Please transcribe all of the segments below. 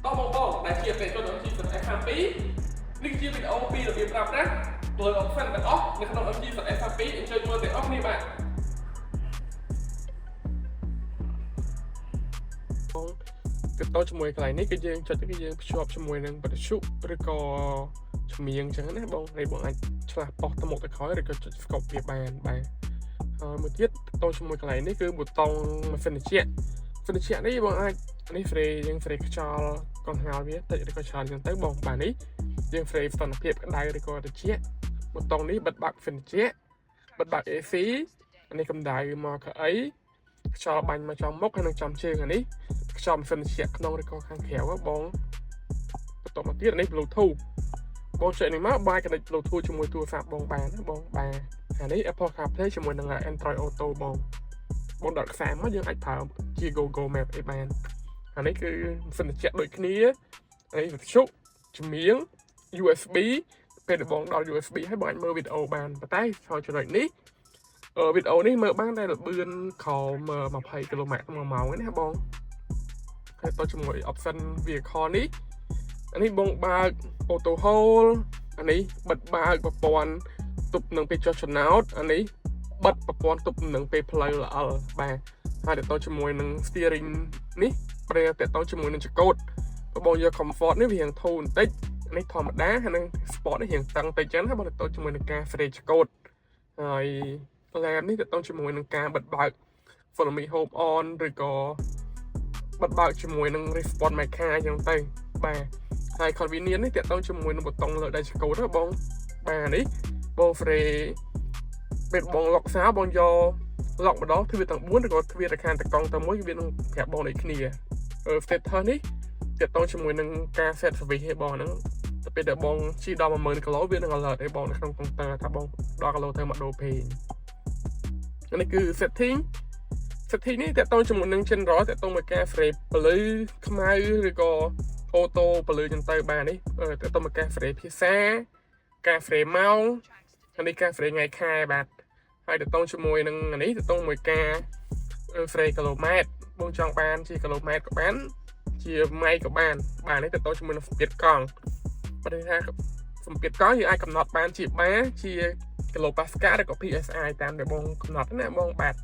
តោះបងបងដែលជាអតិថិជន MG ZS 52នេះគឺជាវីដេអូពីរបៀបប្រើប្រាស់លើ option ទាំងអស់នៅក្នុង MG ZS 52អញ្ជើញមើលទាំងអស់គ្នាបាទបងទៅតជាមួយកន្លែងនេះគឺយើងចុចទៅគឺយើងភ្ជាប់ជាមួយនឹងវិទ្យុឬក៏ជំនាញអញ្ចឹងណាបងនេះបងអាចឆ្លាស់ប៉ុសទៅមុខទៅក្រោយឬក៏ចុច scope វាបានបាទហើយមួយទៀតទៅជាមួយកន្លែងនេះគឺប៊ូតុងម៉ាស៊ីនត្រជាក់ម៉ាស៊ីនត្រជាក់នេះបងអាចនេះ free យើង free ខ្យល់កង្ហាលវាតិចឬក៏ច្រើនអញ្ចឹងទៅបងបាទនេះយើង free ស្ថានភាពក្តៅឬក៏ត្រជាក់ប៊ូតុងនេះបិទបើកម៉ាស៊ីនត្រជាក់បិទបើក AC អានេះកម្ដៅមកកៅអីខ្យល់បាញ់មកចំមុខហើយនឹងចំជើងអានេះខ្យល់ម៉ាស៊ីនត្រជាក់ក្នុងឬក៏ខាងក្រៅហ៎បងបន្ទាប់មកទៀតនេះ Bluetooth បងចុចនេះមកបាយ connect Bluetooth ជាមួយទូរស័ព្ទបងបានណាបងបាទអានេះ Apple CarPlay ជាមួយនឹង Android Auto បងបងដកខ្សែមកយើងអាចប្រើជា Google Map អីបានអានេះគឺម៉ាស៊ីនត្រជាក់ដូចគ្នាអានេះវិទ្យុជំនាញ USB ពេលដែលបងដល់ USB ហើយបងអាចមើលវីដេអូបានប៉ុន្តែចូលចំណុចនេះអឺវីដេអូនេះមើលបានតែល្បឿនក្រោម20គីឡូម៉ែត្រក្នុងម៉ោងឯណាបងហើយតជាមួយ option vehicle នេះអានេះបងបើក auto hold អានេះបិទបើកប្រព័ន្ធទប់នឹងពេលចុះចំណោតអានេះបិទប្រព័ន្ធទប់នឹងពេលផ្លូវល្អិលបាទហើយតទៅជាមួយនឹង steering នេះប្រែតទៅជាមួយនឹងចកោតបើបងយក comfort នេះវារៀងធូរបន្តិចនេះធម្មតាហើយនឹង sport នេះរៀងតឹងតិចចឹងណាបងទៅជាមួយនឹងការ free ចកោតហើយ lamp នេះទៅជាមួយនឹងការបិទបើក follow me home on ឬក៏បិទបើកជាមួយនឹង response my car ចឹងទៅបាទហើយ convenient នេះតាក់ទងជាមួយនឹងប៊ូតុងលើដៃឆ្កូតបងបាទនេះបង free ពេលបង lock សោបងយក lock ម្ដងទ្វារទាំង4ឬក៏ទ្វារតែខាងតកង់តែមួយវានឹងប្រាប់បងដូចគ្នា status នេះតាក់ទងជាមួយនឹងការ set service ឲ្យបងហ្នឹងទៅពេលដែលបងជិះដល់10000គីឡូវានឹង alert ឲ្យបងនៅក្នុងកុងទ័រថាបងដល់គីឡូទៅមកដូរពេងនេះគឺ setting setting នេះតាក់ទងជាមួយនឹង general តាក់ទងមួយការ frame ពលឺខ្មៅឬក៏ auto ពលឺចឹងទៅបាននេះតាក់ទងមួយការ frame ភាសាការ frame ម៉ោងអានេះការ frame ថ្ងៃខែបាទហើយតាក់ទងជាមួយនឹងអានេះតាក់ទងមួយការ frame គីឡូម៉ែត្របងចង់បានជាគីឡូម៉ែត្រក៏បាន ជាម៉ៃក៏បានបាទនេះតាក់ទងជាមួយនឹងសម្ពាធកង់បើថាសម្ពាធកង់យើងអាចកំណត់បានជាបាជាគីឡូប៉ាស្កាល់ឬក៏ PSI តាមដែលបងកំណត់ណាបងបាទ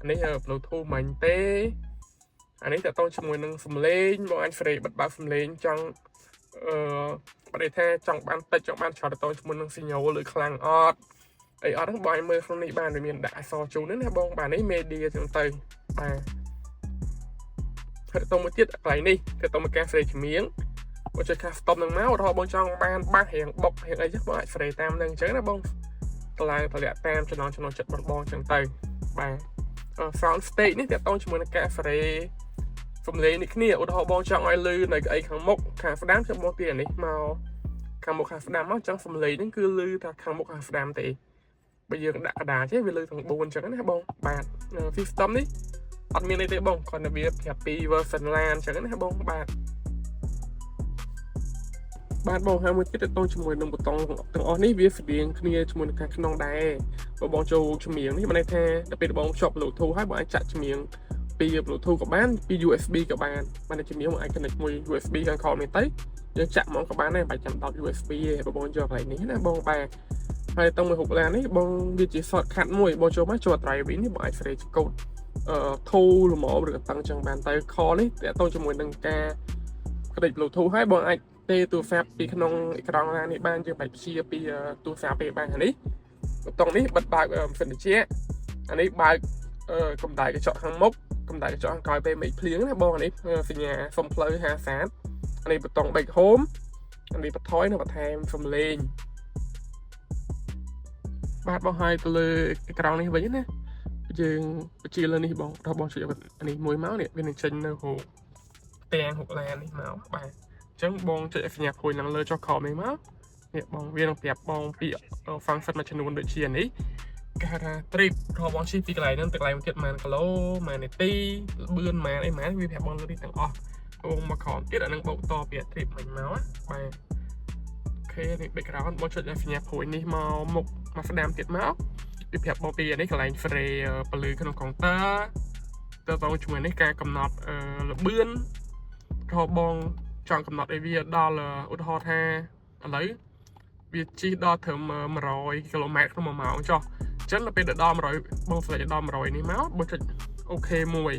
អានេះ Bluetooth មិញទេអានេះតើតជាមួយនឹងសំឡេងបងអាច free បិទបើកសំឡេងចង់អឺបើន័យថាចង់បានតិចចង់បានច្រើនតើជាមួយនឹង signal ឬខ្លាំងអត់អីអត់ហ្នឹងបងឲ្យមើលក្នុងនេះបានវាមានដាក់អក្សរជូនណាបងបាទនេះ media ចឹងទៅបាទហើយតមួយទៀតកន្លែងនេះទៅតមកការ free ជំនាញបងចុច custom នឹងមករហូតបងចង់បានបាសរៀងបុករៀងអីចឹងបងអាច free តាមនឹងអញ្ចឹងណាបងតម្លើងតម្លាក់តាមចំណងចំណងចិត្តបងបងអញ្ចឹងទៅបាទ sound stage នេះតាក់ទងជាមួយនឹងការ free សំឡេងនេះគ្នាឧទាហរណ៍បងចង់ឲ្យលឺនៅកៅអីខាងមុខខាងស្ដាំចាំបងទាអានេះមកខាងមុខខាងស្ដាំមកចង់សំឡេងហ្នឹងគឺលឺថាខាងមុខខាងស្ដាំទេបើយើងដាក់កដាទេវាលឺទាំង4អញ្ចឹងណាបងបាទ system នេះអត់មានអីទេបងគ្រាន់តែវាប្រាប់ពី version ឡានអញ្ចឹងណាបងបាទបាទបងហើយមួយទៀតទៅជាមួយនឹងប៊ូតុងទាំងអស់នេះវាស្តៀងគ្នាជាមួយនឹងខាងក្នុងដែរបើបងចូលជំនាញនេះមានន័យថាដល់ពេលបងភ្ជាប់ Bluetooth ហើយបងអាចចាក់ជំនាញពី Bluetooth ក៏បានពី USB ក៏បានបានជំនាញបងអាច connect មួយ USB ខាងក្រោមនេះទៅយើងចាក់ហ្មងក៏បានដែរមិនបាច់ចាំដោត USB ទេបើបងយកកន្លែងនេះណាបងបាទហើយតមួយរូបឡាននេះបងវាជា shortcut មួយបងចូលមកចូល driving នេះបងអាច free code អឺធូរល្មមឬក៏តឹងចឹងបានទៅ call នេះតាក់ទងជាមួយនឹងការ connect Bluetooth ហើយបងអាចទេទូរស័ព្ទពីក្នុងអេក្រង់ឡាននេះបានយើងបាច់ព្យាពីទូរស័ព្ទទេបាននេះប៊ូតុងនេះបិទបើកម៉ាស៊ីនត្រជាក់អានេះបើកកម្ដៅកញ្ចក់ខាងមុខកម្ដៅកញ្ចក់ខាងក្រោយពេលមេឃភ្លៀងណាបងអានេះសញ្ញាសុំផ្លូវ50អានេះប៊ូតុង back home អានេះបន្ថយនិងបន្ថែមសំឡេងបាទបងហើយទៅលើអេក្រង់នេះវិញណាយើងបញ្ជាលើនេះបងដល់បងចុចអានេះមួយមកនេះវានឹងចេញនៅរូបផ្ទាំងរូបឡាននេះមកបាទអញ្ចឹងបងចុចសញ្ញាព្រួយឡើងលើចុះក្រោមនេះមកនេះបងវានឹងប្រាប់បងពី function មួយចំនួនដូចជានេះគេហៅថា trip របស់បងជិះពីកន្លែងហ្នឹងទៅកន្លែងមួយទៀតប៉ុន្មានគីឡូប៉ុន្មាននាទីលបឿនប៉ុន្មានអីប៉ុន្មានវាប្រាប់បងលើនេះទាំងអស់បងមកក្រោមទៀតអានឹងបូកតពី trip មិញមកបាទ OK នេះ background បងចុចសញ្ញាព្រួយនេះមកមុខមកស្ដាំទៀតមកវាប្រាប់បងពីនេះកន្លែង free ពលឺក្នុងកុងទ័រទៅតជាមួយនេះការកំណត់លបឿនរហូតបង ចង់កំណត់ឲ្យវាដល់ឧទាហរណ៍ថាឥឡូវវាជិះដល់ត្រឹម100គីឡូម៉ែត្រក្នុង1ម៉ោងចុះអញ្ចឹងដល់ពេលដល់100បង select ដល់100នេះមកបងចុច OK មួយ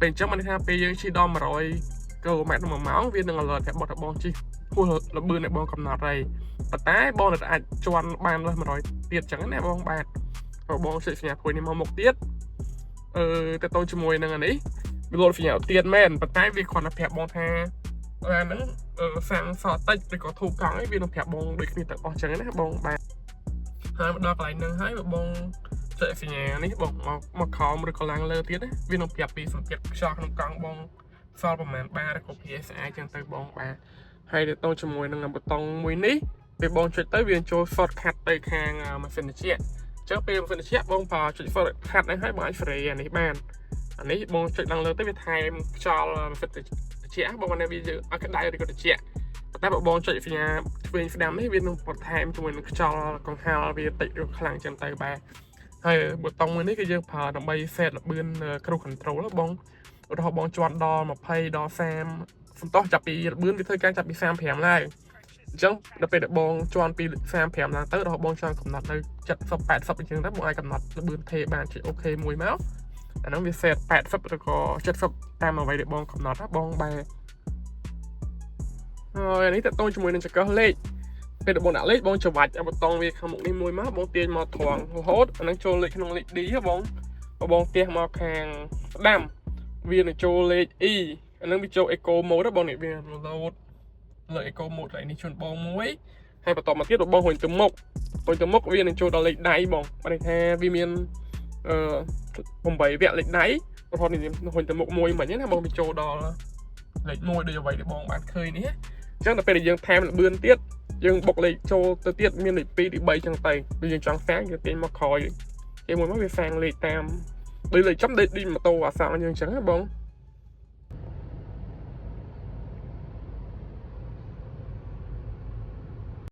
ពេលអញ្ចឹងបានន័យថាពេលយើងជិះដល់100គីឡូម៉ែត្រក្នុង1ម៉ោងវានឹង alert ប្រាប់បងថាបងជិះហួសល្បឿនដែលបងកំណត់ហើយប៉ុន្តែបងនៅតែអាចជាន់បានលើស100ទៀតអញ្ចឹងណាបងបាទបើបងចុចសញ្ញាព្រួយនេះមកមុខទៀតអឺទៅទៅជាមួយនឹងអានេះវាលោតសញ្ញាទៀតមែនប៉ុន្តែវាគ្រាន់តែប្រាប់បងថាឡានហ្នឹងសាំងសល់តិចឬក៏ធូរកង់អីវានឹងប្រាប់បងដូចគ្នាទាំងអស់អញ្ចឹងណាបងបាទហើយមកដល់កន្លែងហ្នឹងហើយបើបងចុចសញ្ញានេះបងមកមកក្រោមឬក៏ឡើងលើទៀតណាវានឹងប្រាប់ពីសម្ពាធខ្យល់ក្នុងកង់បងសល់ប្រហែលបាឬក៏ PSI ចឹងទៅបងបាទហើយទៅទៅជាមួយនឹងប៊ូតុងមួយនេះពេលបងចុចទៅវាចូល shortcut ទៅខាងម៉ាស៊ីនត្រជាក់អញ្ចឹងពេលម៉ាស៊ីនត្រជាក់បងប្រើចុច shortcut ហ្នឹងហើយបងអាច free អានេះបានអានេះបងចុចឡើងលើទៅវាថែមខ្យល់ម៉ាស៊ីនត្រជាក់បងបានវាយើងឲ្យក្តៅឬក៏ត្រជាក់ប៉ុន្តែបើបងចុចសញ្ញាឆ្វេងស្ដាំនេះវានឹងបន្ថែមជាមួយនឹងខ្យល់កង្ហារវាតិចឬខ្លាំងចឹងទៅបាទហើយប៊ូតុងមួយនេះគឺយើងប្រើដើម្បី set ល្បឿន cruise control បងឧទាហរណ៍បងជាន់ដល់20ដល់30សំតោះចាប់ពីល្បឿនវាធ្វើការចាប់ពី35ឡើងអញ្ចឹងដល់ពេលដែលបងជាន់ពី35ឡើងទៅដល់បងចង់កំណត់នៅ70 80អញ្ចឹងទៅបងអាចកំណត់ល្បឿនថេបានចុច OK មួយមកអាហ្នឹងវា set 80ឬក៏70តាមអ្វីដែលបងកំណត់ណាបងបែហើយនេះតើតូនជាមួយនឹងចង្កឹះលេខពេលដែលបងដាក់លេខបងច្របាច់ប៊ូតុងវាខាងមុខនេះមួយមកបងទាញមកត្រង់រហូតអាហ្នឹងចូលលេខក្នុងលេខ D ហ៎បងបើបងទះមកខាងស្ដាំវានឹងចូលលេខ E អាហ្នឹងវាចូល Eco mode បងនេះវា load លើ Eco mode កន្លែងនេះជូនបងមួយហើយបន្តមកទៀតបងរុញទៅមុខរុញទៅមុខវានឹងចូលដល់លេខដៃបងបានន័យថាវាមានអឺ8វគ្គលេខដៃរហូតនេះរុញទៅមុខមួយមិញណាបងវាចូលដល់លេខ1ដូចអ្វីដែលបងបានឃើញនេះអញ្ចឹងដល់ពេលដែលយើងថែមល្បឿនទៀតយើងបុកលេខចូលទៅទៀតមានលេខ2លេខ3ចឹងទៅពេលយើងចង់សាងយើងទាញមកក្រោយគេមួយមកវាសាងលេខតាមដូចលេខចំដូចម៉ូតូអាសាយើងអញ្ចឹងណាបង